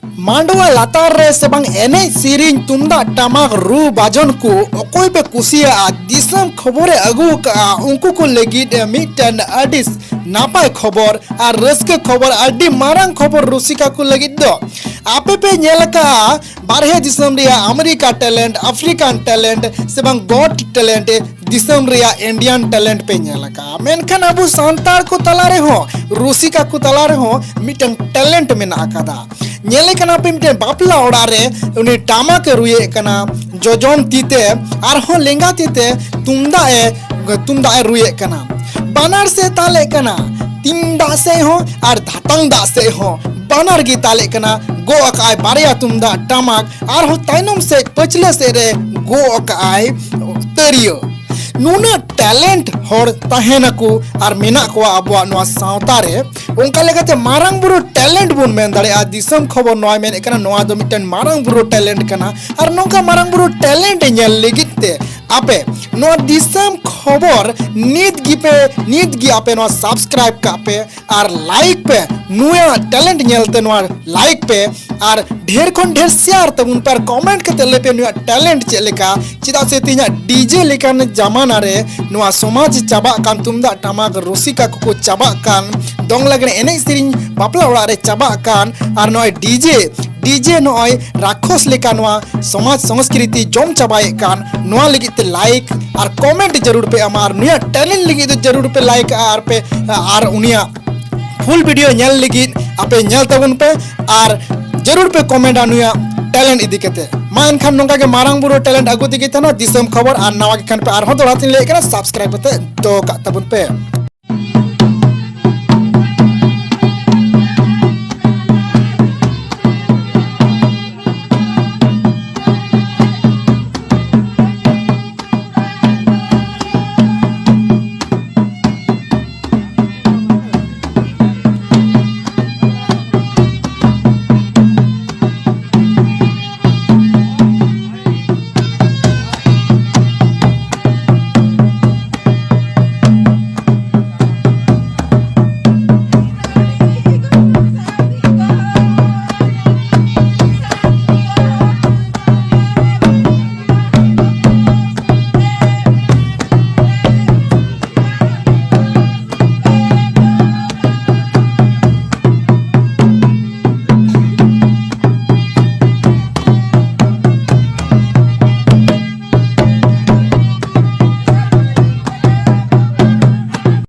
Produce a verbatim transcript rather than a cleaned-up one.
ᱢᱟᱰᱣᱟ ᱞᱟᱛᱟᱨ ᱨᱮ ᱥᱮ ᱵᱟᱝ ᱮᱱᱮᱡ ᱥᱮᱨᱮᱧ, ᱛᱩᱢᱫᱟᱜ ᱴᱟᱢᱟᱠ ᱨᱩ ᱵᱟᱡᱚᱱ ᱠᱚ ᱚᱠᱚᱭ ᱯᱮ ᱠᱩᱥᱤᱭᱟᱜᱼᱟ, ᱫᱤᱥᱚᱢ ᱠᱷᱚᱵᱚᱨᱮ ᱟᱹᱜᱩ ᱟᱠᱟᱫᱼᱟ ᱩᱱᱠᱩ ᱠᱚ ᱞᱟᱹᱜᱤᱫ ᱢᱤᱫᱴᱮᱱ ᱟᱹᱰᱤ ᱱᱟᱯᱟᱭ ᱠᱷᱚᱵᱚᱨ ᱟᱨ ᱨᱟᱹᱥᱠᱟᱹ ᱠᱷᱚᱵᱚᱨ, ᱟᱹᱰᱤ ᱢᱟᱨᱟᱝ ᱠᱷᱚᱵᱚᱨ ᱨᱩᱥᱤᱠᱟ ᱠᱚ ᱞᱟᱹᱜᱤᱫ ᱫᱚ᱾ ᱟᱯᱮ ᱯᱮ ᱧᱮᱞ ᱟᱠᱟᱫᱼᱟ ᱵᱟᱨᱦᱮ ᱫᱤᱥᱚᱢ ᱨᱮᱭᱟᱜ ᱟᱢᱮᱨᱤᱠᱟ ᱴᱮᱞᱮᱱᱴ, ᱟᱯᱷᱨᱤᱠᱟᱱ ᱴᱮᱞᱮᱱᱴ ᱥᱮ ᱵᱟᱝ ᱜᱚᱰ ᱴᱮᱞᱮᱱᱴ, ᱫᱤᱥᱚᱢ ᱨᱮᱭᱟᱜ ᱤᱱᱰᱤᱭᱟᱱ ᱴᱮᱞᱮᱱᱴ ᱯᱮ ᱧᱮᱞ ᱟᱠᱟᱫᱼᱟ, ᱢᱮᱱᱠᱷᱟᱱ ᱟᱵᱚ ᱥᱟᱱᱛᱟᱲ ᱠᱚ ᱛᱟᱞᱟ ᱨᱮᱦᱚᱸ, ᱨᱩᱥᱤᱠᱟ ᱠᱚ ᱛᱟᱞᱟ ᱨᱮᱦᱚᱸ ᱢᱤᱫᱴᱟᱝ ᱴᱮᱞᱮᱱᱴ ᱢᱮᱱᱟᱜ ᱟᱠᱟᱫᱟ᱾ ᱧᱮᱞᱮ ᱠᱟᱱᱟ ᱯᱮ ᱢᱤᱫᱴᱮᱱ ᱵᱟᱯᱞᱟ ᱚᱲᱟᱜ ᱨᱮ ᱩᱱᱤ ᱴᱟᱢᱟᱠ ᱮ ᱨᱩᱭᱮᱫ ᱠᱟᱱᱟ, ᱡᱚᱡᱚᱢ ᱛᱤ ᱛᱮ, ᱟᱨᱦᱚᱸ ᱞᱮᱸᱜᱟ ᱛᱤ ᱛᱮ ᱛᱩᱢᱫᱟᱜ ᱮ, ᱛᱩᱢᱫᱟᱜ ᱮ ᱨᱩᱭᱮᱫ ᱠᱟᱱᱟ, ᱵᱟᱱᱟᱨ ᱥᱮ ᱛᱟᱞᱮᱫ ᱠᱟᱱᱟ, ᱛᱩᱢᱫᱟᱜ ᱥᱮᱫ ᱦᱚᱸ ᱟᱨ ᱫᱷᱟᱛᱟᱝ ᱫᱟᱜ ᱥᱮᱫ ᱦᱚᱸ ᱵᱟᱱᱟᱨ ᱜᱮ ᱛᱟᱞᱮᱫ ᱠᱟᱱᱟ᱾ ᱜᱚᱜ ᱟᱠᱟᱫ ᱟᱭ ᱵᱟᱨᱭᱟ ᱛᱩᱢᱫᱟᱜ ᱴᱟᱢᱟᱠ, ᱟᱨᱦᱚᱸ ᱛᱟᱭᱱᱚᱢ ᱥᱮᱫ ᱯᱟᱹᱪᱷᱞᱟᱹ ᱥᱮᱫ ᱨᱮ ᱜᱚᱜ ᱟᱠᱟᱫ ᱟᱭ ᱛᱟᱹᱨᱭᱟᱹ᱾ ᱱᱩᱱᱟᱹᱜ ᱴᱮᱞᱮᱱᱴ ᱦᱚᱲ ᱛᱟᱦᱮᱱᱟᱠᱚ ᱟᱨ ᱢᱮᱱᱟᱜ ᱠᱚᱣᱟ ᱟᱵᱚᱣᱟᱜ ᱱᱚᱣᱟ ᱥᱟᱶᱛᱟ ᱨᱮ᱾ ᱚᱱᱠᱟ ᱞᱮᱠᱟᱛᱮ ᱢᱟᱨᱟᱝ ᱵᱩᱨᱩ ᱴᱮᱞᱮᱱᱴ ᱵᱚᱱ ᱢᱮᱱ ᱫᱟᱲᱮᱭᱟᱜᱼᱟ᱾ ᱫᱤᱥᱚᱢ ᱠᱷᱚᱵᱚᱨ ᱱᱚᱣᱟᱭ ᱢᱮᱱᱮᱫ ᱠᱟᱱᱟ, ᱱᱚᱣᱟ ᱫᱚ ᱢᱤᱫᱴᱮᱱ ᱢᱟᱨᱟᱝ ᱵᱩᱨᱩ ᱴᱮᱞᱮᱱᱴ ᱠᱟᱱᱟ᱾ ᱟᱨ ᱱᱚᱝᱠᱟ ᱢᱟᱨᱟᱝ ᱵᱩᱨᱩ ᱴᱮᱞᱮᱱᱴ ᱧᱮᱞ ᱞᱟᱹᱜᱤᱫ ᱛᱮ ᱟᱯᱮ ᱱᱚᱣᱟ ᱫᱤᱥᱚᱢ ᱠᱷᱚᱵᱚᱨ ᱱᱤᱛ ᱜᱮᱯᱮ, ᱱᱤᱛ ᱜᱮ ᱟᱯᱮ ᱱᱚᱣᱟ ᱥᱟᱵᱥᱠᱨᱟᱭᱤᱵ ᱠᱟᱜ ᱯᱮ ᱟᱨ ᱞᱟᱭᱤᱠ ᱯᱮ᱾ ᱱᱩᱭᱟᱜ ᱴᱮᱞᱮᱱᱴ ᱧᱮᱞᱛᱮ ᱱᱚᱣᱟ ᱞᱟᱭᱤᱠ ᱯᱮ ᱟᱨ ᱰᱷᱮᱨ ᱠᱷᱚᱱ ᱰᱷᱮᱨ ᱥᱮᱭᱟᱨ ᱛᱟᱵᱚᱱ ᱯᱮ ᱟᱨ ᱠᱚᱢᱮᱱᱴ ᱠᱟᱛᱮ ᱞᱟᱹᱭ ᱯᱮ ᱱᱩᱭᱟᱜ ᱴᱮᱞᱮᱱᱴ ᱪᱮᱫ ᱞᱮᱠᱟ᱾ ᱪᱮᱫᱟᱜ ᱥᱮ ᱛᱮᱦᱮᱧᱟᱜ ᱰᱤᱡᱮ ᱞᱮᱠᱟᱱ ᱡᱟᱢᱟᱱᱟ ᱨᱮ ᱱᱚᱣᱟ ᱥᱚᱢᱟᱡᱽ ᱪᱟᱵᱟᱜ ᱠᱟᱱ, ᱛᱩᱢᱫᱟᱜ ᱴᱟᱢᱟᱠ ᱨᱩᱥᱤᱠᱟ ᱠᱚᱠᱚ ᱪᱟᱵᱟᱜ ᱠᱟᱱ, ᱫᱚᱝ ᱞᱟᱜᱽᱬᱮ ᱮᱱᱮᱡ ᱥᱮᱨᱮᱧ ᱵᱟᱯᱞᱟ ᱚᱲᱟᱜ ᱨᱮ ᱪᱟᱵᱟᱜ ᱠᱟᱱ, ᱟᱨ ᱱᱚᱜᱼᱚᱭ ᱰᱤᱡᱮ, ᱰᱤᱡᱮ ᱱᱚᱜᱼᱚᱭ ᱨᱟᱠᱷᱚᱥ ᱞᱮᱠᱟ ᱱᱚᱣᱟ ᱥᱚᱢᱟᱡᱽ ᱥᱚᱝᱥᱠᱨᱤᱛᱤ ᱡᱚᱢ ᱪᱟᱵᱟᱭᱮᱫ ᱠᱟᱱ, ᱱᱚᱣᱟ ᱞᱟᱹᱜᱤᱫ ᱛᱮ ᱞᱟᱭᱤᱠ ᱟᱨ ᱠᱚᱢᱮᱱᱴ ᱡᱟᱹᱨᱩᱲ ᱯᱮ ᱮᱢᱟ, ᱟᱨ ᱱᱩᱭᱟᱜ ᱴᱮᱞᱮᱱᱴ ᱞᱟᱹᱜᱤᱫ ᱫᱚ ᱡᱟᱹᱨᱩᱲ ᱯᱮ ᱞᱟᱭᱤᱠ ᱟᱨ ᱯᱮ, ᱟᱨ ᱩᱱᱤᱭᱟᱜ ᱯᱷᱩᱞ ᱵᱷᱤᱰᱤᱭᱳ ᱧᱮᱞ ᱞᱟᱹᱜᱤᱫ ᱟᱯᱮ ᱧᱮᱞ ᱛᱟᱵᱚᱱ ᱯᱮ ᱟᱨ ᱡᱟᱹᱨᱩᱲ ᱯᱮ ᱠᱚᱢᱮᱱᱴᱟ ᱱᱩᱭᱟᱜ ᱴᱮᱞᱮᱱᱴ ᱤᱫᱤ ᱠᱟᱛᱮ᱾ ᱢᱟ ᱮᱱᱠᱷᱟᱱ ᱱᱚᱝᱠᱟ ᱜᱮ ᱢᱟᱨᱟᱝ ᱵᱩᱨᱩ ᱴᱮᱞᱮᱱᱴ ᱟᱹᱜᱩ ᱛᱮᱜᱮ ᱛᱟᱦᱮᱱᱟ ᱫᱤᱥᱚᱢ ᱠᱷᱚᱵᱚᱨ, ᱟᱨ ᱱᱟᱣᱟ ᱜᱮ ᱠᱷᱟᱱ ᱯᱮ ᱟᱨᱦᱚᱸ ᱫᱚᱦᱲᱟ ᱛᱤᱧ ᱞᱟᱹᱭᱮᱫ ᱠᱟᱱᱟ, ᱥᱟᱵᱥᱠᱨᱟᱭᱤᱵ ᱠᱟᱛᱮ ᱫᱚᱦᱚ ᱠᱟᱜ ᱛᱟᱵᱚᱱ ᱯᱮ᱾